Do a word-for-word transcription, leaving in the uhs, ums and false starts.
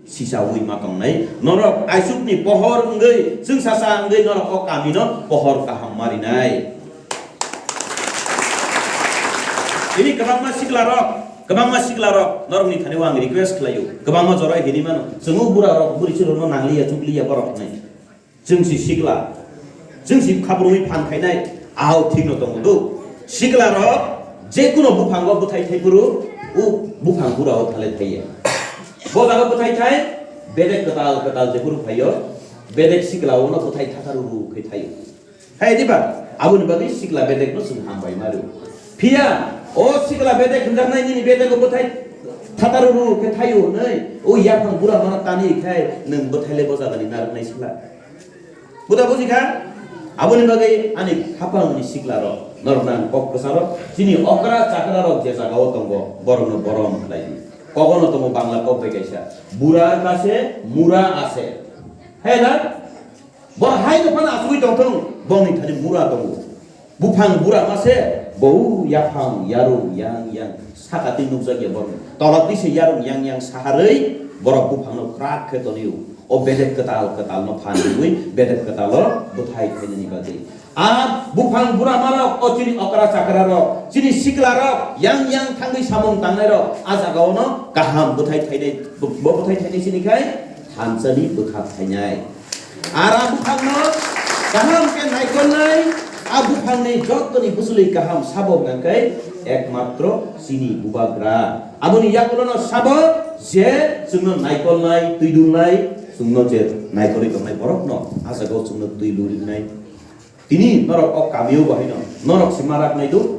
Sisaui ma tongnai norok aisukni pohor wngwi chwngsacha wngwi norok o kamino pohor kaham marinai. Tini kwbangma siklarok, kwbangma siklarok norokni thani o ang request khlaio, kwbangma jora hini mano, chwng o bura rok buri chwrwngno nangliya chukliya borok hinwi. Chwng si sikla, chwng si khabrumwi phan khainai, ahao thikno tongo do. Siklarok jekuno buphango bwthai thai phuru, o buphang burao thale thaiya. Bo jaga bwthai thai, bedek kwtal kwtal jephuru phaio, bedek sikla ono bwthai thatharu ru khe thaio. Hai diba? Aboni bagwi sikla bedekno chwng hambai maru. Phiya, o sikla bedek hwnjaknai nini bedego bwthai thatharu ru khe thaio hwnwi, o yaphang bura mano tani khai nwng bwthai le bo jagani narwknai sikla. Buda buji kha? Aboni bagwi ani hapangni siklarok, norokno ang kok kwcharok, chini okra chakrarok je jagao tongo, borokno borom khlai di. Kogono tongo Bangla kok bai kaisa, bura kase, mura ase. Hai na? Bo hai no phano asugwi tongthung, bongni thani mura tongo. Buphang bura mase, bo yaphang, yarung, yang, yang, saka twi nukjakya borok. Tola twi se yarung, yang, yang, saharwi borok buphangno krak khe tonio. O bedek kwtal, kwtalno phan rwui, bedek kwtalo bwthai khainani bagwi. A buphang bura marok, o chini okra chakra rok, chini sikla rok, yang, yang thangwi samung tangnai rok, a jaga ono kaham bwthai thainai, bo, bo bwthai thainai sini khai thansani bwkha thainai. Ar a buphangno kaham khe naikolnai, a buphangni jottoni bwchwlwi kaham sabo hwnka khe ekmatro chini bubagra. Aboni yagulono sabo je chwngno naikolnai, twi dungnai, chwngno je naikolwi tongnai borokno a jagao chwngno twi lurinai. Tini norok o kamio bo haino norok se marak nai do,